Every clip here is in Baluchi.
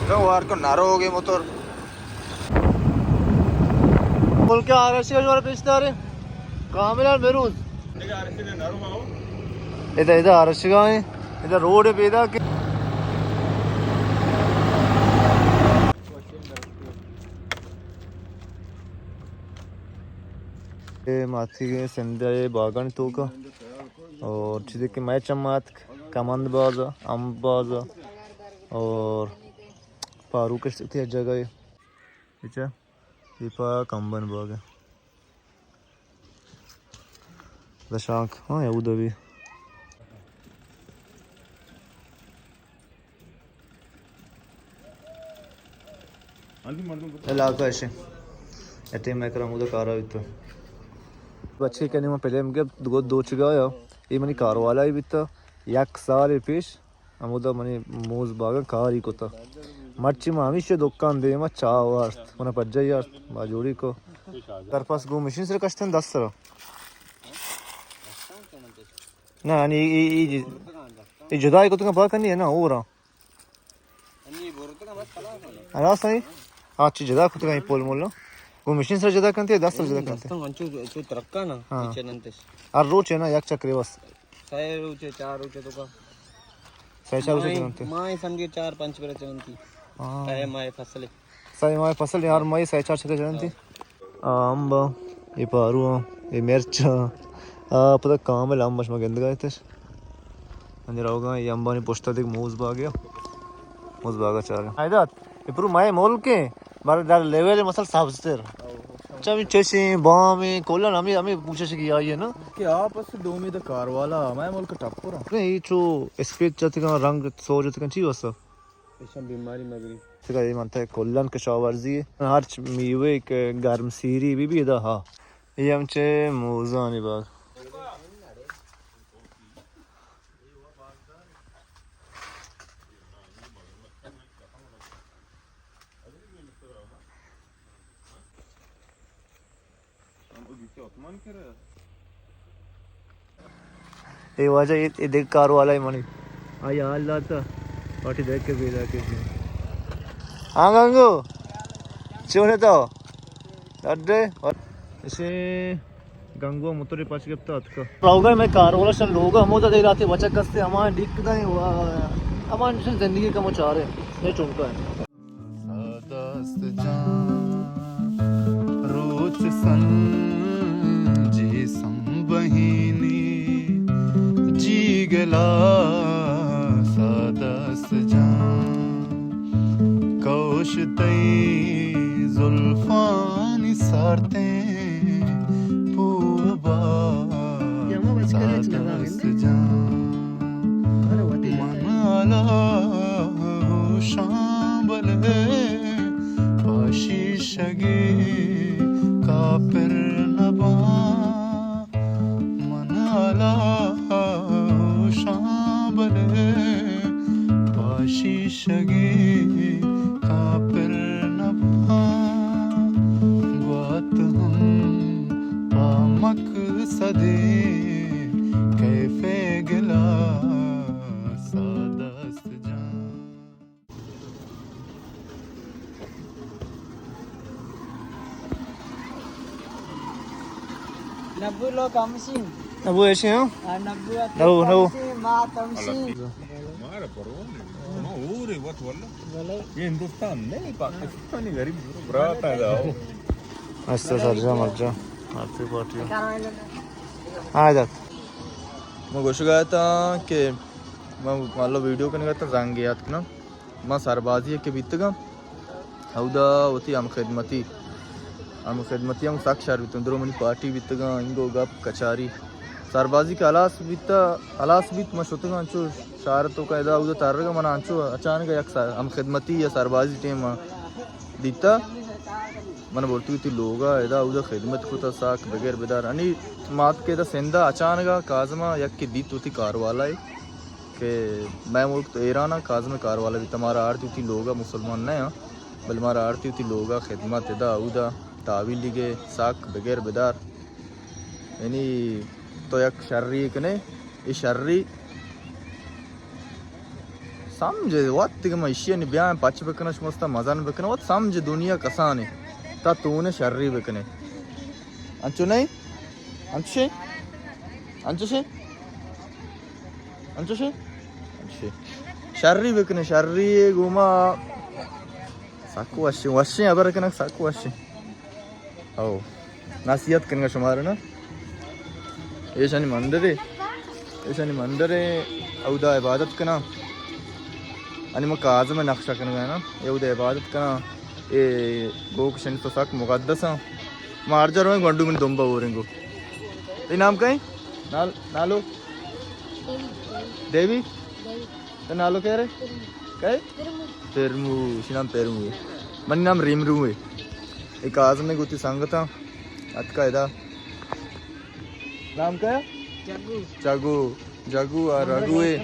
تو وار کو نہ روگے موتور۔ ملک آرشی جو پیش دارے، کاملا مروز۔ ادا، ادا آرشگاہ ایں، ادا روڈ ایں پیداک۔ اے ما اتکگیں سندھ ءِ باگانی توکا، اور چیزے کہ مئے چم ءَ اتک، کمند باز ءَ، امب باز ءَ، اور پاروک اشتگ تی جگہ ءَ۔ اچھا، اے پا کمبن باگ ءَ۔ دشانک، ہاں، یہود بھی۔ علاقہ ایشے۔ اے ٹیم میں کرا ہمودا کارا بیتا۔ بچے کنی ما پہلے ہم گپ دو، دو چگا یا۔ اے منی کار والا ہی بیتا۔ یک سال پیش ہمودا منی موز باگاں کاری کتا۔ مرچی ما ہمیشی دکان دیما چاہ وارت، منا پجائی آرت، باجوڑی کو۔ درپس گوں مشین سر کشتن دست سر۔ نہ، یعنی ای، ای، ای، ای جدائی کتگاں پاک کنی ہے نا، اور ہاں۔ ہلاس نہیں؟ ہاں، چی جدا کتگاں ای پول مول نا؟ گوں مشین سر جدا کنتے، دست سر جدا کنتے؟ دستاں انچو، چو ترکا نا، ہاں۔ پیچھے ننتش۔ ہر روچ ہے نا، یک چکرے بس۔ سئے روچے، چار روچے تو کا۔ سئے چار روچے ماہیں، چلنتے۔ ماہیں سمجھے چار پنچ برے چلنتی۔ ہاں۔ سئے ماہ فصل ہے۔ سئے ماہ فصل ہے، ہر ماہ سئے چار چکر چلنتی۔ ہاں۔ آ امب، اے پارو، اے مرچ، آ پدا کامل امب شما گندگا اتش۔ انجا روگا، اے امبانی پشتا دیکھ موز باگیا۔ موز باگا چارگا۔ حیدات، اے پرو مئے ملک ہے، بارے در لیول مثلا سبزتر۔ چمی چشیں، بامیں، کلن ہمیں، ہمیں پوچش کی آئی ہے نا؟ کہ آپ اس دومی دا کار والا، ہمیں ملک ٹپر ہیں۔ نہیں، یہ چو اسپیت جاتے کن، رنگ سو جاتے کن، چی واسطہ؟ ایشاں بیماری مگری۔ تکا یہ منتا کلن کشاورزی ہے۔ ہرچ میوے کہ گرم سیری بھی بھی دا ہا۔ یہ ہم چے موزانی باغ۔ اے واجہ اے، اے دگہ کار والا ہے منی۔ آئی حال داتا۔ پارٹی دیکھ کے بیدا کے۔ ہاں گنگو۔ چون ہے تو؟ اڈے۔ اسے گنگو موتر پاچ گپتا اتکا۔ روگا میں کار والا شن لوگا ہمودا دے راتے بچک کستے ہما ڈیک دائیں و ہما زندگی کا مچارے۔ یہ چونکا ہے۔ سادہ است جان، روچ سنجی سمبہینی، جی گلا سادہ است جان، کوش تئی زلفانی سارتیں پوبا سادہ است جان۔ من حالا ہوشاں بلے پہ شیشگے کاپر نباں۔ من حالا ہوشاں بلے پہ شیشگے کاپر نباں۔ گوات ہم پہ مقصدے کیف گلا سادہ است جان۔ نبو لو کمشین۔ نبو ایشی ہاں؟ ہاں، نبو ات نبو، نبو۔ کمشین، ما کمشین۔ مارا پرواہ نہیں۔ ما اور ہے وت واللہ۔ بلے۔ یہ ہندوستان نہیں، پاکستانی غریب برات ہے جاؤ۔ اچھا، سر جا مر جا۔ آرتی پارٹی۔ ہاں، دات۔ ما گوشگا تھا کہ ما مطلب ویڈیو کنگا تھا، زنگ یاد کنا۔ ما سربازی کہ بیتگاں، اودا وتی ہم خدمتی، ہم خدمتی ہم سک شر بیتن۔ درو منی پارٹی بیتگاں، انگو گپ کچاری۔ سربازی کہ ہلاس بیتا، ہلاس بیت، ما شتگاں انچو شہر توکا ادا اودا ترگا، من انچو اچانک یک سر-، ہم خدمتی یا سربازی ٹیم دیتا۔ من بولتی وتی لوگا ادا اودا خدمت کتا، ساک بغیر بدار۔ انی مات کہ ادا سندھا اچانکا کاظمہ یک کہ دیت وتی کاروالا کہ مئے ملک تو ایران ء، کاظم ء کاروالا بیت، مارا آرتی وتی لوگ ء، مسلمان نہ آں، بلے مارا آرتی وتی لوگ ء خدمت ادا اودا تحویل دیگے ساک بغیر بدار۔ یعنی تو یک شری کنے، اے شری سمجھ وت کہ ما ایشی ءَ نی بیاں پچ بکناں، شما استا مزن بکناں، وت سمجھ دنیا کسانے تا تونے شری بکنے۔ انچو نہیں؟ انچوشے؟ انچوشے؟ انچوشے؟ انچوشے۔ شری بکنے، شری گوما سک وشیں، وشیں ہبر کنگ سک وشیں۔ او، نصیحت کنگا شمارا نا۔ ایشانی مندرے، ایشانی مندرے، اودا عبادت کناں۔ انی ما کاظم نقشہ کنگا نا، اے اودا عبادت کناں۔ اے گوک شنی تو سک مقدس ہاں۔ ما ہر جا رویں گونڈو من دمبا ہوریں گو۔ تئی نام کئے؟ نال-، نالو؟ دیوی۔ دیوی؟ دیوی۔ تو نالو کئے رے؟ پیرمو۔ کئے؟ پیرمو۔ پیرمو، شی نام پیرمو ہے۔ منی نام ریمرو ہے۔ اے کاظم گوتی سنگتاں۔ اتکا ادا۔ نام کئے؟ جگو۔ جگو۔ جگو آ رگو ہے۔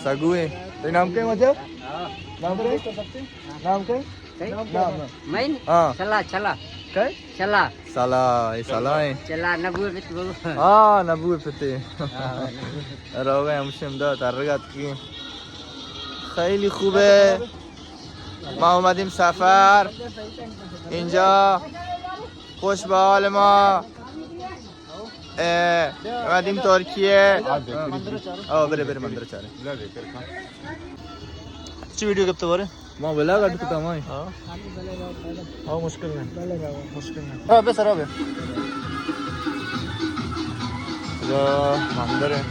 سگو ہے۔ تئی نام کئے مجھے؟ نام کئے؟ نام کئے؟ کئے؟ نام، نام۔ میں؟ ہاں۔ چلا، چلا۔ کئے؟ چلا۔ سلا، اے سلا ایں۔ چلا، نبو پت بابا۔ ہاں، نبو پتے۔ ہاں، نبو۔ روگ ءَ ہمشی ہمدا ترگ ءَ اتکگیں۔ خیلی خوب ہے۔ ما اومدیم سفر۔ اینجا خوش به حال ما۔ اے، اومدیم ترکیه۔ آ، برے، برے، مندر چارے۔ چی ویڈیو گپتے بارے؟ ما ولاگ اڈ کتا ما۔ ہاں۔ ہاں، مشکل نہیں۔ مشکل نہیں۔ ہاں، بے سر، ہاں، بے۔ ادا مندر ہے۔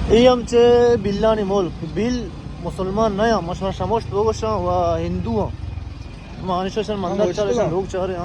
اے ہم چہ بلانی ملک۔ بل مسلمان نہ، ما شما شموشت بگوشاں و ہندو ہاں۔ ما انشان مندر چارے، لوگ چارے، ہاں۔